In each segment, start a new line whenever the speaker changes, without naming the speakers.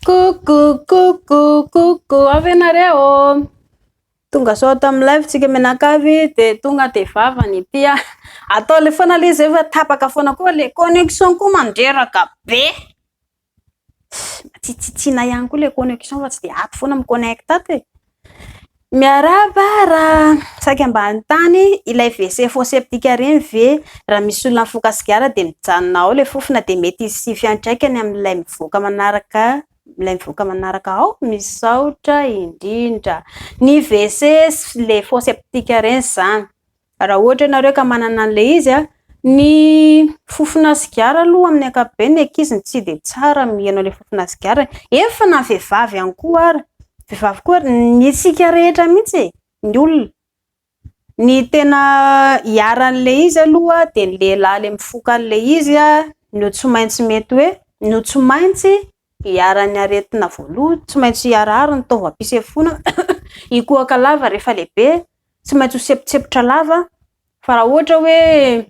Coucou coucou coucou avy ianareo. Tonga soa ato amin'ny live tsika mianakavy dia tonga dia vavany ity ah. Atao le foana le izy fa tapaka foana koa le connexion koa mandreraka be. Matsitsitsiana ihany koa le connexion fa tsy dia ato foana mi-connecte ato e. Miarahaba raha saika mba hanontany ilay WC fosse septique ireny ve raha misy olona mifoka sigara dia mijanona ao ilay fofona dia mety hisy fiantraikany amin'ilay mivoaka manaraka ilay mivoaka manaraka ao? Misaotra indrindra. Ny WC sy ilay fosse septique ireny izany. Raha ohatra ianareo ka manana an'ilay izy a, ny fofona sigara aloha amin'ny ankapobeny ny ankizy no tsy dia tsara miheno an'ilay fofona sigara, eny fa na ny vehivavy ihany koa ary, vehivavy koa ary, ny antsika rehetra mihitsy e, ny olona. Ny tena iharan'ilay izy aloha dia ny lehilahy ilay mifoka an'ilay izy a no tsy maintsy mety hoe, no tsy maintsy iharan'ny aretina voalohany, tsy maintsy harary ny taovam-pisefoana, hikohaka lava rehefa lehibe. tsy maintsy ho sepotsepotra lava fa raha ohatra hoe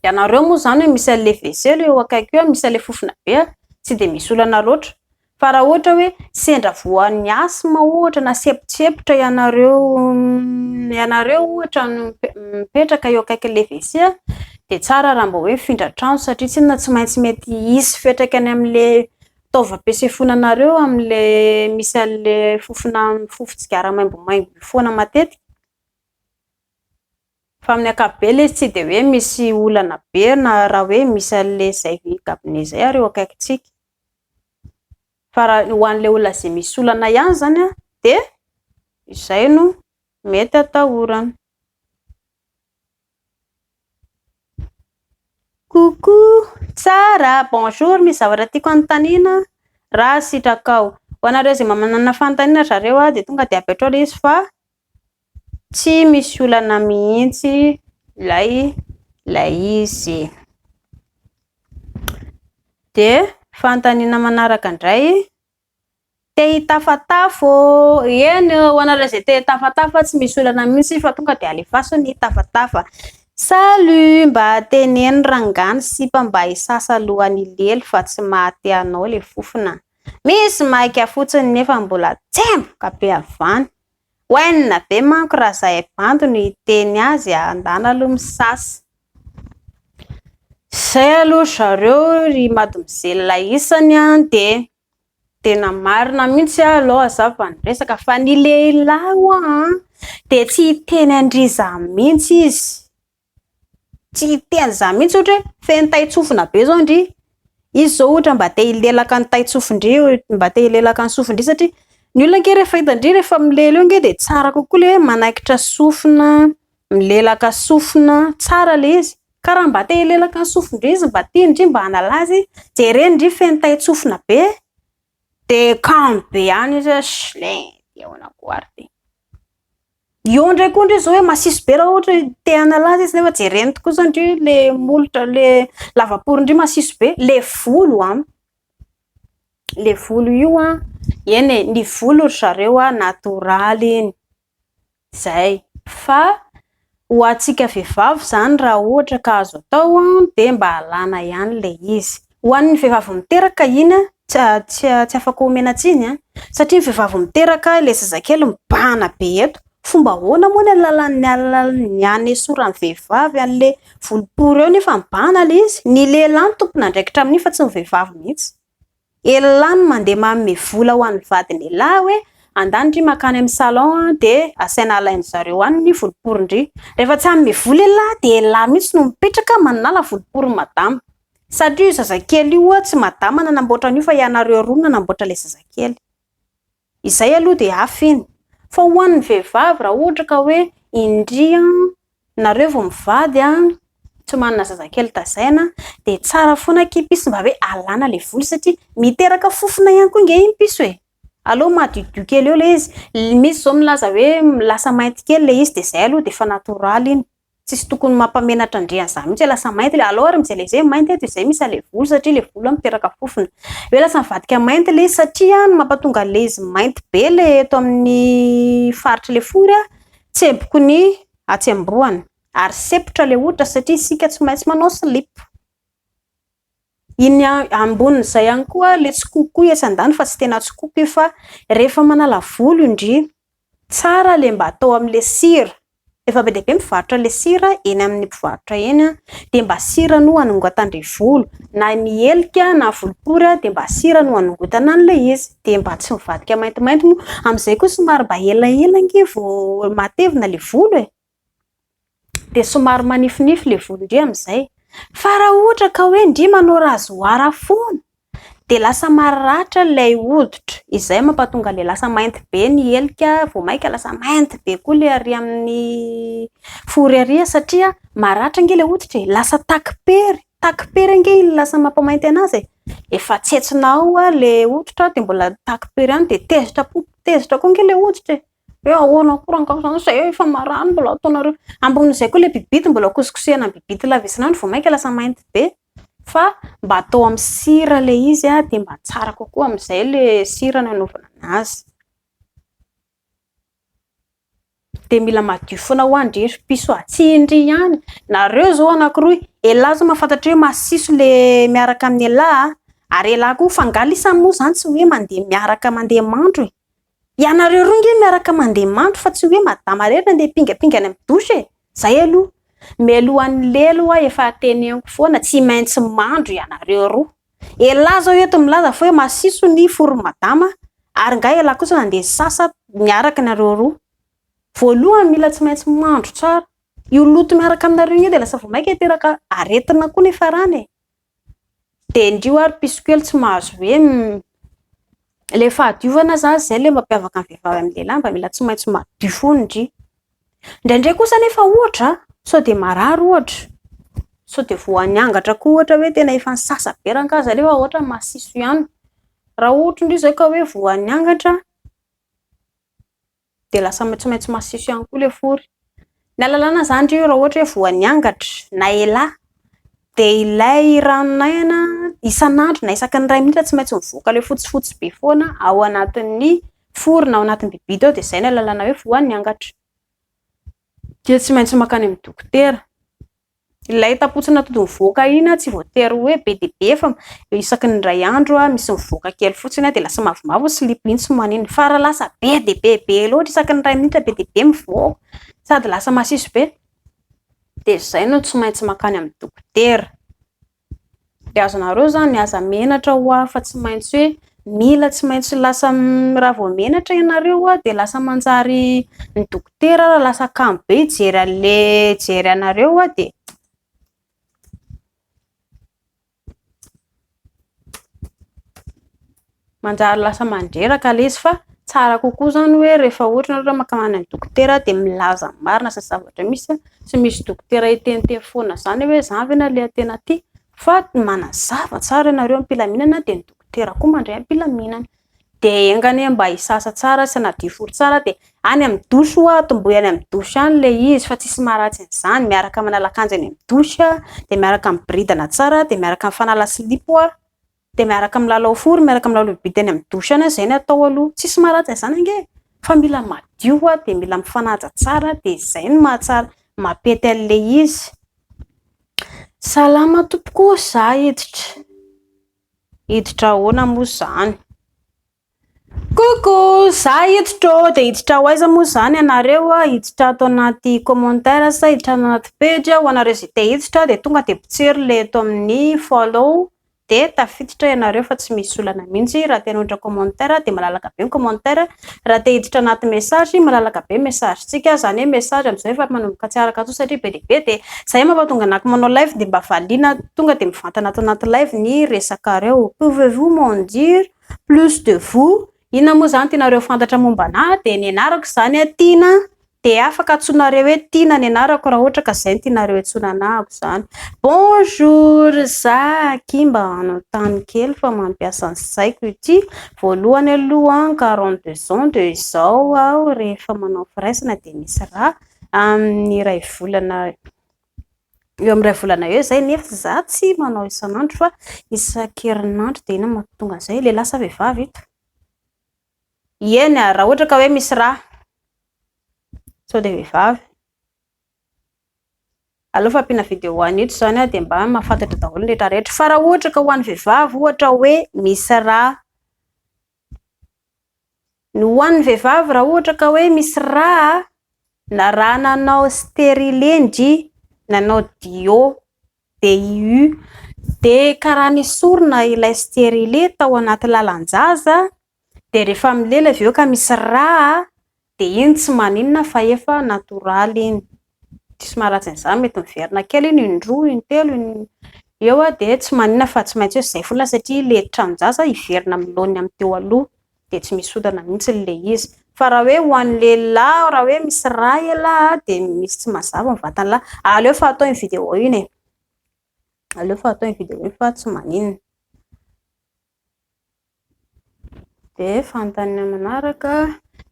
ianareo moa izany hoe misy an'ilay WC eo akaiky eo, misy an'ilay fofona be tsy dia misy olana loatra fa raha ohatra hoe sendra voan'ny asthme ohatra na sepotsepotra ianareo ianareo ohatra no mipetraka eo akaikin'ilay WC dia tsara raha mba hoe mifindra trano satria tsinona tsy maintsy mety hisy fiantraikany amin'ilay taovam-pisefoana anareo amin'ilay misy an'ilay fofona fofon-tsigara maimbomaimbo io foana matetika. Fa amin'ny ankapobeny ilay izy tsy dia hoe misy olana be na raha hoe misy an'ilay izay cabinet izay ary eo akaikintsika. Fa raha ho an'ilay olona izay misy olana ihany izany an, dia izay no mety atahorana. Coucou, tsara, bonjour, misy zavatra tiako anontaniana raha sitrakao. Ho anareo izay mba manana fanontaniana ry zareo dia tonga dia apetrao ilay izy fa tsy misy olana mihitsy ilay ilay izy. Dia fanontaniana manaraka indray. Te hitafatafa ô! Eny ô, ho anareo izay te hitafatafa tsy misy olana mihitsy fa tonga dia alefaso ny tafatafa. Salut! Mba teneno rangahy ny sipa mba hisasa alohan'ny hilely fa tsy maha te hanao le fofona. Misy maika fotsiny nefa mbola tsemboka be avy any. Oainina be manko raha zahay bandy no hiteny azy a! Andana aloha misasa. Izay aloha ry zareo ry mademoiselle isany an, dia tena marina mihitsy aloha hazava ny resaka fa ny lehilahy ho'a an, dia tsy hiteny an-dry izany mihitsy izy. Tsy hiteny izany mihitsy ohatra hoe feno tain-tsofina be izao ndry, izy izao ohatra mba te hilelaka ny tain-tsofin-dry, mba te hilelaka ny sofin-dry satria ny olona ange rehefa hitan-dry rehefa milela eo ange dia tsara kokoa ilay hoe manaikitra sofina, milelaka sofina, tsara ilay izy. Ka raha mba te hilelaka ny sofin-dry izy, mba tian-dry mba hanala azy, jereny ndry feno tain-tsofina be, dia kamo be ihany izy hoe shleh, ahoana koa ary ty. Eo indray koa ndry izao hoe masiso be raha ohatra hoe te hanala azy izy nefa jereny tokoa izao ndry le molotra, le lavaporin-dry masiso be, le volo an, le volo io an, eny e, ny volo ry zareo an natoraly iny. Izay. Fa ho antsika vehivavy izany raha ohatra ka azo atao dia mba alana ihany ilay izy. Ho an'ny vehivavy miteraka iny tsy tsy tsy afaka omena tsiny an, satria ny vehivavy miteraka ilay zazakely mibahana be eto. Fomba ahoana moa ny alalan'ny alalan'ny hanesoran'ny vehivavy an'ilay volom-pory eo nefa mibahana ilay izy? Ny lehilahy no tompon'andraikitra amin'iny fa tsy ny vehivavy mihitsy. Elah no mandeha manome vola ho an'ny vadiny elah hoe andany ndry makany amin'ny salon dia asaina alain-dry zareo any ny voloporin-dry. Rehefa tsy hanome vola elah dia elah mihitsy no mipetraka manala voloporin'i madama. Satria io zazakely io oa tsy madama nanamboatra an'io fa ianareo roa no nanamboatra ilay zazakely. Izay aloha dia hafa iny. Fa ho an'ny vehivavy raha ohatra ka hoe indry an, nareo vao mivady an, tsy manana zazakely tazaina dia tsara foana akia piso mba hoe alana ilay volo satria miteraka fofona ihany koa ange iny piso e. Aleo madiodio kely eo ilay izy. Misy izao milaza hoe lasa mainty kely ilay izy dia izay aloha dia efa natoraly iny. Tsisy tokony mampamenatra an-dry an'izany mihitsy hoe lasa mainty ilay, alao ary mijery izay mainty eto izay misy an'ilay volo satria ilay volo miteraka fofona. Hoe lasa mivadika mainty ilay izy satria ny mampatonga an'ilay izy mainty be ilay eto amin'ny faritr'ilay fory tsemboky ny hatsembohana ary sempotra ilay hoditra satria isika tsy maintsy manao slip. Iny ambonin'izay ihany koa ilay tsikoko etsy andaniny fa tsy tena tsikoko io fa rehefa manala volo ndry, tsara ilay mba atao amin'ilay sira. Efa be dia be mivarotra ilay sira eny amin'ny mpivarotra eny dia mba sira no hanongotan-dry volo. Na ny helika na volopory dia mba sira no hanongotana an'ilay izy. Dia mba tsy mivadika maintimainty moa. Amin'izay koa somary mba elaela ange vao matevina ilay volo e. Dia somary manifinify ilay volon-dry amin'izay. Fa raha ohatra ka hoe ndry manao rasoir foana dia lasa maratra ilay hoditra. Izay mampatonga ilay lasa mainty be ny helika, vao mainka lasa mainty be koa ilay ary amin'ny fory ary satria maratra ange ilay hoditra e. Lasa takim-pery, takim-pery ange iny lasa mampamainty anazy e. Efa tsetsina ao ilay hoditra dia mbola takim-pery ihany dia tezitra koa, tezitra koa ange ilay hoditra e. Hoe ahoana koa rangahy izany izay efa marary mbola ataonareo. Ambonin'izay koa ilay bibity mbola kosikosehana amin'ny bibity lava isan'andro vao mainka lasa mainty be. Fa mba atao amin'ny sira ilay izy dia mba tsara kokoa amin'izay ilay sira no anaovana anazy. Dia mila madio foana ho'a ndry ry piso a. Tsy ndry ihany. Nareo izao anankiroa, elah izao mahafantatra hoe masiso ilay miaraka amin'ny elah a. Ary elah koa fa angaha lisany moa izany tsy hoe mandeha miaraka mandeha mandro e. Ianareo roa nge miaraka mandeha mandro fa tsy hoe madama irery no andeha hipingapinga any amin'ny douche e! Zay aloha. Mialohan'ny lelo hoa efa teneniko foana tsy maintsy mandro ianareo roa. Elah zao eto milaza fa hoe masiso ny foron'i madama ary nga elah kosa nandeha nisasa niaraka nareo roa. Voalohany mila tsy maintsy mandro tsara. Io loto miaraka aminareo io nge dia lasa vao maika hiteraka aretina koa nefa rany e! Dia ndry hoa ry piso kely tsy mahazo hoe ilay fahadiovana zany izay ilay mampiavaka ny vehivavy amin'ny lehilahy mba mila tsy maintsy madio foana ndry. Indraindray kosa anefa ohatra sao dia marary ohatra, sao dia voan'ny angatra koa ohatra hoe tena efa nisasa be rangahy izay nefa ohatra masiso ihany. Raha ohatra ndry izao ka hoe voan'ny angatra dia lasa tsy maintsy masiso ihany koa ilay fory. Ny ahalalana izany ry raha ohatra hoe voan'ny angatra na elah dia ilay ranon'aina isan'andro na isaky ny iray minitra tsy maintsy mivoaka ilay fotsifotsy be foana ao anatin'ny fory na ao anatin'ny bibity ao dia izay no ahalalana hoe voan'ny angatra. Dia tsy maintsy mankany amin'ny dokotera. Ilay tapotsin'atody mivoaka iny tsy voatery hoe be dia be fa isaky ny indray andro misy mivoaka kely fotsiny dia lasa mavomavo ny silipo iny tsy maninona. Fa raha lasa be dia be be loatra isaky ny iray minitra be dia be mivoaka sady lasa masiso be dia izay no tsy maintsy mankany amin'ny dokotera. Dia azonareo izany, aza menatra ho'a fa tsy maintsy hoe mila tsy maintsy lasa raha vao menatra ianareo dia lasa manjary ny dokotera ary lasa kamo be hijery an'ilay hijery anareo dia manjary lasa mandreraka ilay izy fa tsara kokoa izany hoe rehefa ohatra ianareo mankany amin'ny dokotera dia milaza ny marina sy ny zavatra misy, tsy misy dokotera hiteniteny foana izany hoe izany ve no aleha tena aty fa manazava tsara ianareo am-pilaminana dia ny dokotera koa mandray am-pilaminana. Dia enga anie mba hisasa tsara sy hanadio volo tsara dia any amin'ny douche ho'a, atombohy any amin'ny douche any ilay izy fa tsisy maharatsy an'izany, miaraka manala akanjo any amin'ny douche dia miaraka miboridana tsara dia miaraka mifanala silipo ho'a. Dia miaraka milalao fory, miaraka milalao bibity any amin'ny douche any, izay no atao aloha. Tsisy maharatsy an'izany ange e! Fa mila madio hoa, dia mila mifanaja tsara, dia izay no mahatsara, mampety an'ilay izy. Salama tompoko ô, za hiditra. Hiditra ahoana moa izany? Coucou, za hiditra ô, dia hiditra ho aiza moa izany ianareo a? Hiditra ato anaty commentaire sa hiditra ato anaty pejy? Ho anareo izay te hiditra dia tonga dia potsero ilay eto amin'ny follow dia tafiditra ianareo fa tsy misy olana mihitsy. Raha te hanoratra commentaire dia malalaka be ny commentaire, raha te hiditra anaty message malalaka be message-tsika, izany hoe message amin'izao efa manomboka tsy araka intsony satria be dia be dia izay mampatonga anako manao live dia mba valiana tonga dia mivantana ato anaty live ny resakareo. Pouvez-vous m'en dire plus de vous? Inona moa izany tianareo fantatra momba anà? Dia ny anarako izany Tiana, dia afaka antsoinareo hoe Tiana ny anarako raha ohatra ka izay no tianareo antsoina anahako izany. Bonjour, za aky mba hanontany kely fa mampiasa ny saiko ity. Voalohany aloha 42 ans dia izao aho rehefa manao firaisana dia misy rà amin'ny iray volana eo amin'ny iray volana eo izay nefa za tsy manao isan'andro fa isan-kerinandro dia inona no mahatonga an'izay? Lehilahy sa vehivavy ito? Eny ary raha ohatra ka hoe misy rà sao dia vehivavy. Aleo fa ampiana vidéo an'ito izany dia mba mahafantatra daholo ny rehetra rehetra. Fa raha ohatra ka ho an'ny vehivavy ohatra hoe misy rà, ny ho an'ny vehivavy raha ohatra ka hoe misy rà na rà nanao stérilet ndry nanao DIO, DIU, dia karaha nesorina ilay stérilet tao anaty lalan-jaza dia rehefa milela avy eo ka misy rà dia iny tsy maninona fa efa natoraly iny. Tsisy maharatsy an'izany, mety miverina kely iny indroa, intelo eo dia tsy maninona fa tsy maintsy hoe izay foana satria ilay tranon-jaza hiverina amin'ny laoniny amin'ny teo aloha dia tsy misy olana mihitsy ilay izy. Fa raha hoe ho an'ny lehilahy, raha hoe misy rà ialahy dia misy tsy mazava ny vatan'lahy, aleo fa atao iny vidéo iny e. Aleo fa atao iny vidéo iny fa tsy maninona. Dia fanontaniana manaraka,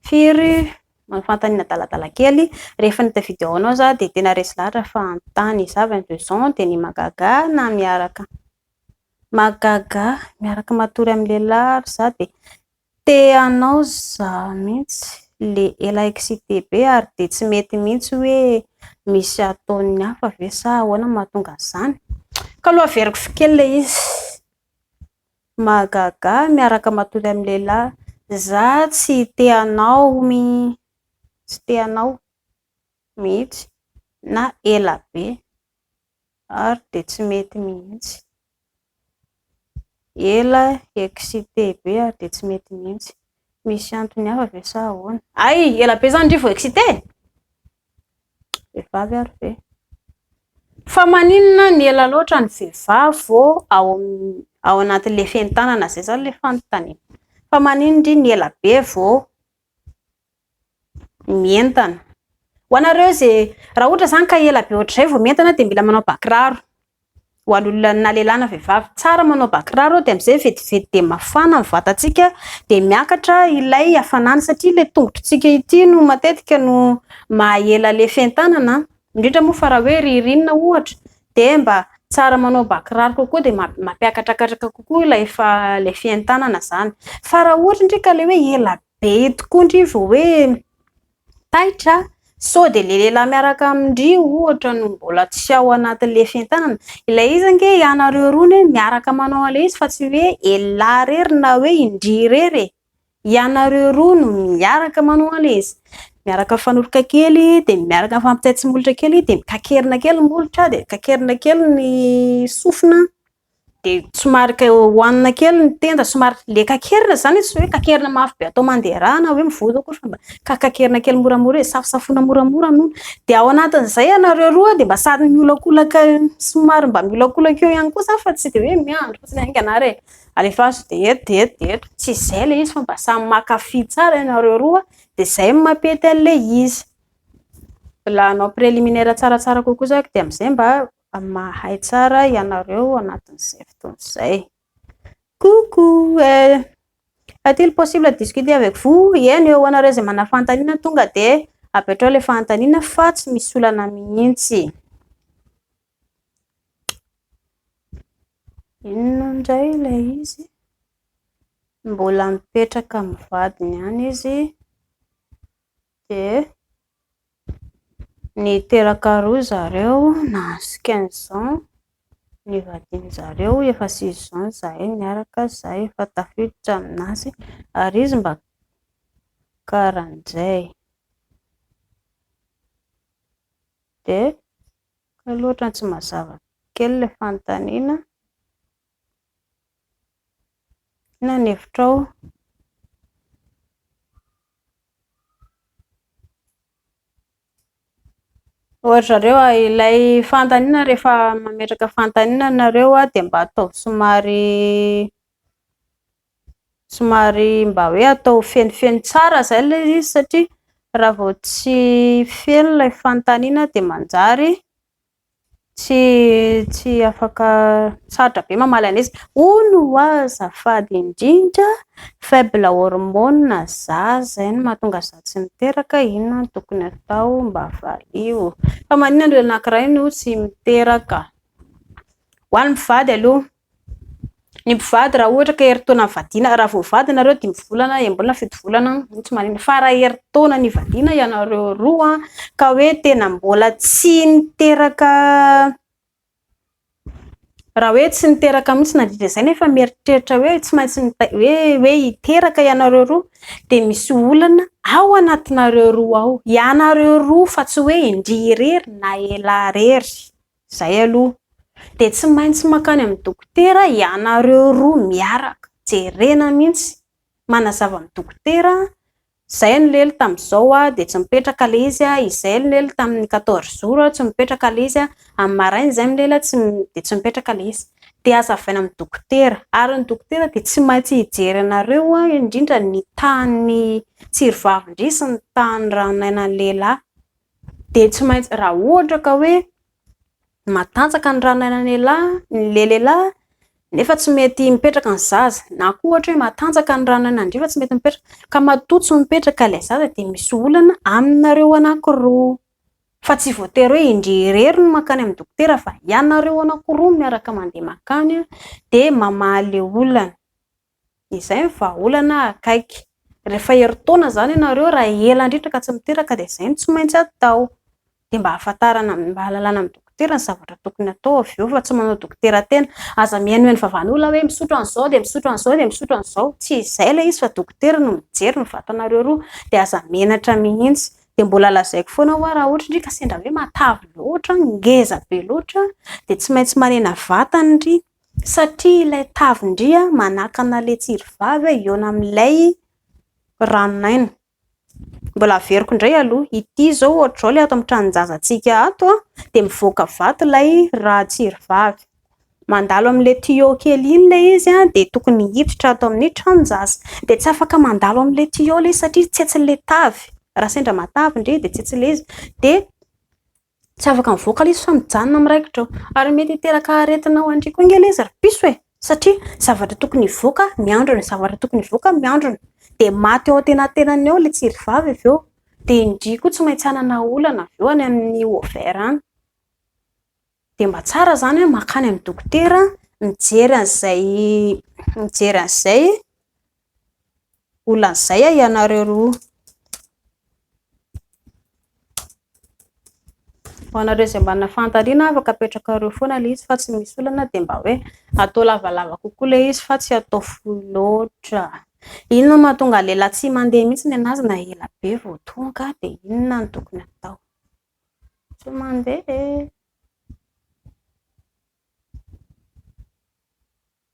firy, fanontaniana adaladala kely, rehefa nahita vidéo anao izaho dia tena resy lahatra fa hanontany. Izaho 22 ans dia ny mahagaga na miaraka mahagaga miaraka matory amin'ny lehilahy ary izaho dia te hanao izaho mihitsy ilay ela excité be ary dia tsy mety mihitsy hoe misy ataon'ny hafa ve sa ahoana no mahatonga an'izany? Ka aloha averiko kely ilay izy. Mahagaga miaraka matory amin'ny lehilahy. Izaho tsy te hanao tsy te hanao mihitsy na ela be ary dia tsy mety mihitsy. Ela excité be ary dia tsy mety mihitsy. Misy antony hafa ve sa ahoana? Hay, ela be izany ndry vao excité? Vehivavy ary ve? Fa maninona ny ela loatra ny vehivavy vao ao ao anatin'ilay fientanana? Izay izany ilay fanontaniana. Fa maninona ndry ny ela be vao mientana? Ho anareo izay, raha ohatra izany ka ela be ohatr'izay vao mientana dia mila manao bà kiraro. Ho an'ny olona na lehilahy na vehivavy, tsara manao bà kiraro dia amin'izay vetivety dia mafana ny vatantsika dia miakatra ilay hafanana satria ilay tongotritsika ity no matetika no maha-ela ilay fientanana, indrindra moa fa raha hoe ririnina ohatra dia mba tsara manao bà kiraro kokoa dia mampiakatrakatraka kokoa ilay ilay fientanana izany. Fa raha ohatra indray ka ilay hoe ela be tokoa ndry vao hoe taitra sao dia ilay lehilahy miaraka amin-dry ohatra no mbola tsy ao anatin'ilay fientanana. Ilay izy ange ianareo roa anie miaraka manao an'ilay izy fa tsy hoe elah irery na hoe indry irery e. Ianareo roa no miaraka manao an'ilay izy. Miaraka mifanoroka kely dia miaraka mifampitaitsy molotra kely dia mikakerina kely ny molotra dia kakerina kely ny sofina dia somary hohanina kely ny tenda, somary ilay kakerina izany tsy hoe kakerina mafy be atao mandeha rà na hoe mivoza akory fa mba kakerina kely moramora e, safosafoina moramora ny nono. Dia ao anatin'izay ianareo roa dia mba sady miolakolaka somary mba miolakolaka eo ihany koa izany fa tsy dia hoe miandry fotsiny haingana ary e. Alefaso dia eto dia eto dia eto. Tsy izay ilay izy fa mba samy mankafy tsara ianareo roa dia izay no mampety an'ilay izy. Mbola hanao préliminaire tsaratsara kokoa izany dia amin'izay mba mahay tsara ianareo anatin'izay fotoana izay. Coucou! Est-il possible de discuter avec vous? Eny ho anareo izay manana fanontaniana tonga dia apetrao ilay fanontaniana fa tsy misy olana mihitsy. Inona indray ilay izy? Mbola mipetraka amin'ny vadiny ihany izy dia niteraka roa zareo nahazo 15 ans nivadian-jareo efa 6 ans izahay niaraka, izaho efa tafiditra aminazy ary izy mba karan'izay. Dia aloha ohatran'ny tsy mazava kely ilay fanontaniana. Inona ny hevitrao? Ohatra zareo ilay fanontaniana rehefa mametraka fanontaniana nareo dia mba ataovy somary somary mba hoe atao fenofeno tsara izay ilay izy satria raha vao tsy feno ilay fanontaniana dia manjary tsy tsy afaka, sarotra be mamaly an'izy. Hono hoa azafady indrindra, faible hormone izaho izay no mahatonga izaho tsy miteraka, inona no tokony hatao mba valio? Fa maninona ny olona anankiray no tsy miteraka? Ho an'ny mpivady aloha. Ny mpivady raha ohatra ka herintaona nivadiana, raha vao mivady nareo dimy volana, enim-bolana, fito volana, io tsy maninona. Fa raha herintaona nivadiana ianareo roa ka hoe tena mbola tsy niteraka, raha hoe tsy niteraka mihitsy nandritra izay nefa mieritreritra hoe tsy maintsy hoe hoe hiteraka ianareo roa dia misy olana ao anatinareo roa ao. Ianareo roa fa tsy hoe indry irery na elah irery. Izay aloha. Dia tsy maintsy mankany amin'ny dokotera ianareo roa miaraka. Jerena mihitsy. Manazava amin'ny dokotera, izay no lely tamin'izao dia tsy mipetraka ilay izy, izay no lely tamin'ny quatorze jours tsy mipetraka ilay izy, amin'ny maraina izay milely dia tsy mipetraka ilay izy. Dia hazavaina amin'ny dokotera. Ary ny dokotera dia tsy maintsy hijery anareo, indrindra ny tahan'ny tsirivavin-dry sy ny tahan'ny ranon'ainan'ny lehilahy. Dia tsy maintsy, raha ohatra ka hoe matanjaka ny ranon'ainan'ialahy, ilay lehilahy, nefa tsy mety mipetraka ny zaza, na koa ohatra hoe matanjaka ny ranon'ainandria fa tsy mety mipetraka, ka matoa tsy mipetraka ilay zaza dia misy olana aminareo anankiroa. Fa tsy voatery hoe indry irery no mankany amin'ny dokotera fa ianareo anankiroa no miaraka mandeha mankany dia mamaha ilay olana. Izay ny vahaolana akaiky. Rehefa herintaona izany ianareo raha ela indrindra ka tsy miteraka dia izay no tsy maintsy atao. Dia mba ahafantarana, mba ahalalana amin'ny dokotera ny zavatra tokony atao avy eo fa tsy manao dokotera tena. Aza mihainohaino vavan'olona hoe misotro an'izao dia misotro an'izao dia misotro an'izao. Tsy izay ilay izy fa dokotera no mijery ny vatanareo roa dia aza menatra mihitsy. Dia mbola lazaiko foana hoa raha ohatra ndry ka sendra hoe matavy loatra, ngeza be loatra dia tsy maintsy manena vatana ndry. Satria ilay tavin-dry manakana ilay tsirivavy hihaona amin'ilay ranon'aina. Mbola averiko indray aloha, ity izao ohatr'izao ilay ato amin'ny tranon-jazantsika ato dia mivoaka avy ato ilay raha tsirivavy. Mandalo amin'ilay tuyau kely iny ilay izy dia tokony hiditra ato amin'ny tranon-jaza. Dia tsy afaka mandalo amin'ilay tuyau ilay izy satria tsetsin'ilay tavy. Raha sendra matavy ndry dia tsetsin'ilay izy. Dia Tsy afaka mivoaka ilay izy fa mijanona miraikitra ao. Ary mety hiteraka aretina ho an-dry koa ange ilay izy ry piso e! Satria zavatra tokony hivoaka miandrona, zavatra tokony hivoaka miandrona. Dia maty ao antenatenany ao ilay tsirivavy avy eo. Dia ndry koa tsy maintsy hanana olana avy eo any amin'ny ovaire any. Dia mba tsara izany hoe mankany amin'ny dokotera mijery an'izay mijery an'izay olana izay ianareo roa. Ho anareo izay manana fanontaniana afaka apetrakareo foana ilay izy fa tsy misy olana dia mba hoe atao lavalava kokoa ilay izy fa tsy atao fohy loatra. Inona no mahatonga lehilahy tsy mandeha mihitsy ny an'azy na ela be vao tonga dia inona no tokony atao? Tsy mandeha e!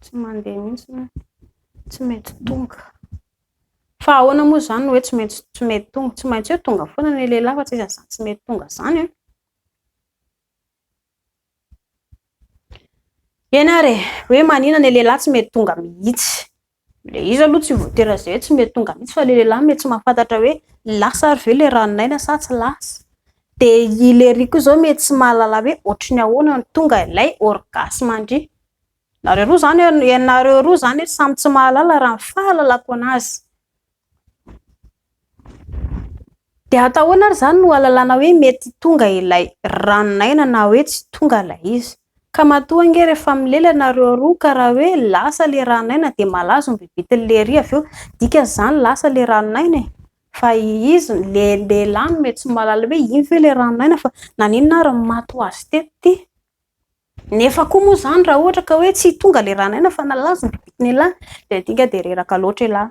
Tsy mandeha mihitsy, tsy mety tonga. Fa ahoana moa izany no hoe tsy maintsy tsy mety tonga? Tsy maintsy hoe tonga foana ny lehilahy fa tsy izy an'izany tsy mety tonga izany an! Eny ary e, hoe maninona ny lehilahy tsy mety tonga mihitsy? Ilay izy aloha tsy voatery izay hoe tsy mety tonga mihitsy fa ilay lehilahy mety tsy mahafantatra hoe lasa ary ve ilay ranon'aina sa tsy lasa. Dia i lery koa izao mety tsy mahalala hoe ohatry ny ahoana no tonga ilay orgasme-ndry. Nareo roa izany, ianareo roa izany samy tsy mahalala raha ny fahalalako an'azy. Dia atao ahoana ary izany no ahalalana hoe mety tonga ilay ranon'aina na hoe tsy tonga ilay izy? Ka matoa ange rehefa milela ianareo roa ka raha hoe lasa ilay ranon'aina dia malazo ny bibitin'i lery avy eo, dikan'izany lasa ilay ranon'aina e! Fa izy, ilay lehilahy no mety tsy mahalala hoe iny ve ilay ranon'aina fa naninona ary no maty ho azy teto ity? Nefa koa moa izany raha ohatra ka hoe tsy tonga ilay ranon'aina fa nalazo ny bibitin'ialahy dia dinga dia reraka loatra ialahy.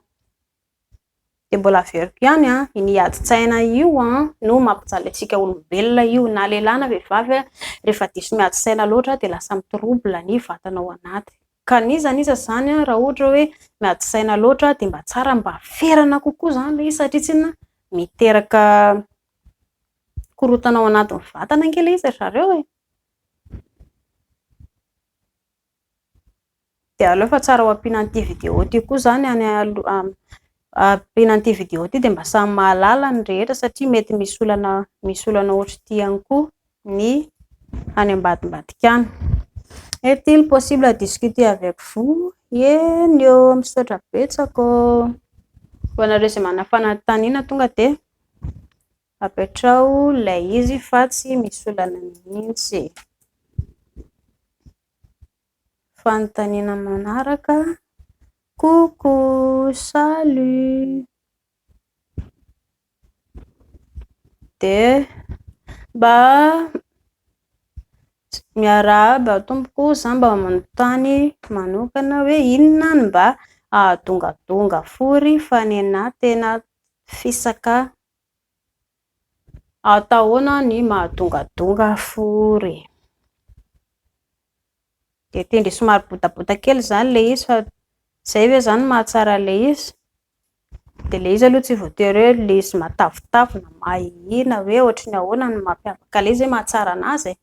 Dia mbola averiko ihany an, iny adin-tsaina io an no mampijaly antsika olombelona io, na lehilahy na vehivavy an, rehefa diso miady saina loatra dia lasa mi-trouble ny vatana ao anaty. Ka n'iza n'iza izany an, raha ohatra hoe miady saina loatra dia mba tsara mba ferana kokoa izany ilay izy satria tsinona miteraka korontana ao anatin'ny vatana ange ilay izy ry zareo e. Dia aleo fa tsara ho ampiana an'ity vidéo ity koa izany any aloha, ampiana an'ity vidéo ity dia mba samy mahalala ny rehetra satria mety misy olana misy olana ohatr'ity ihany koa ny any ambadimbadika any. Est-il possible à discuter avec vous? Eny ô, misaotra betsaka ô. Ho anareo izay manana fanontaniana tonga dia apetraho ilay izy fa tsy misy olana mihitsy. fanontaniana manaraka. Coucou, salut. Dia mba miarahaba tompoko, izaho mba manontany manokana hoe inona no mba haha-dongadonga fory fa ny anahy tena fisaka, hatao ahoana ny maha-dongadonga fory? Dia tian-dry somary botabota kely izany ilay izy fa izay ve izany no mahatsara an'ilay izy? Dia ilay izy aloha tsy voatery hoe ilay izy matavitavy na mahihia na hoe ohatran'ny ahoana no mampiavaka an'ilay izy hoe mahatsara an'azy e.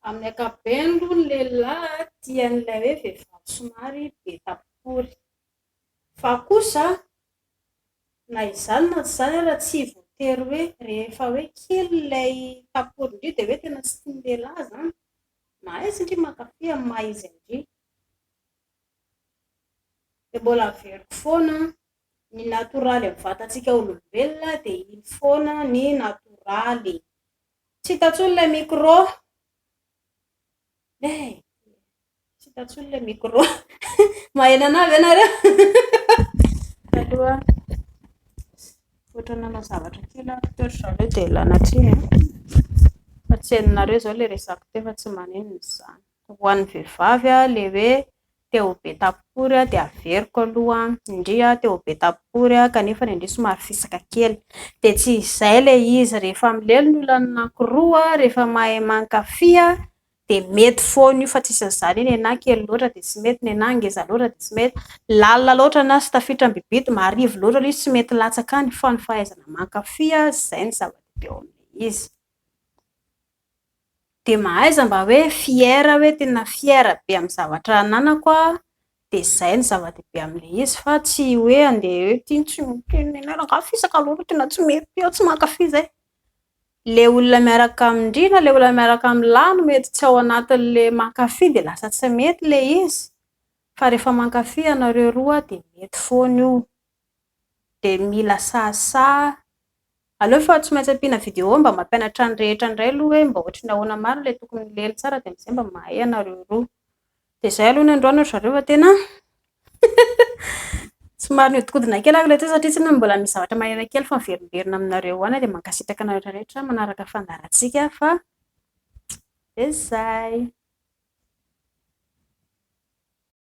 Amin'ny ankapobeny aloha ny lehilahy tia an'ilay hoe vehivavy somary be tapopory. Fa kosa na izany na tsy izany ary tsy voatery hoe rehefa hoe kely ilay tapoporin-dry dia hoe tena tsy tian'ny lehilahy izany. Mahaiza ndry mankafy amin'ny maha-izy an-dry. Dia mbola averiko foana, ny natoraly amin'ny vatantsika olombelona dia iny foana ny natoraly. Tsy hita intsony ilay micro. Eh! Tsy hita intsony ilay micro. Maheno an'ahy ve nareo? Aloha ohatran'ny nanao zavatra kely aho teo ry zareo dia ialana tsiny an. Fa tsy henonareo izao ilay resako teo fa tsy maninona izany. Ho an'ny vehivavy ilay hoe te ho be tapopory dia averiko aloha, ndry te ho be tapopory kanefa ndry somary fisaka kely. Dia tsy izay ilay izy, rehefa milely ny olona anankiroa, rehefa mahay mankafy dia mety foana io fa tsisy an'izany hoe ny anahy kely loatra dia tsy mety, ny anahy ngeza loatra dia tsy mety. Lalina loatra na tsy tafiditra ny bibity, marivo loatra ilay izy tsy mety latsaka any fa ny fahaizana mankafy, izay no zava-dehibe ao amin'ilay izy. Dia mahaiza mba hoe fière hoe tena fière be amin'ny zavatra ananako aho, dia izay no zava-dehibe amin'ilay izy fa tsy hoe handeha hoe ity tsy ity ny anay rangahy fisaka loatra tena tsy mety ity aho tsy mankafy izay. Ilay olona miaraka amin-dry na ilay olona miaraka amin'lah no mety tsy ao anatin'ilay mankafy dia lasa tsy mety ilay izy. Fa rehefa mankafy ianareo roa dia mety foana io. Dia mila sahasaha. Aleo fa tsy maintsy ampiana vidéo mba mampianatra ny rehetra indray aloha hoe mba ohatran'ny ahoana marina ilay tokony milely tsara dia amin'izay mba mahay ianareo roa. Dia izay aloha ny androany ry zareo fa tena somary nihodinkodina kely aho ilay teo satria tsinona mbola misy zavatra mahena kely fa miverimberina aminareo ihany aho dia mankasitraka anareo rehetra manaraka fandaharantsika fa dia izay.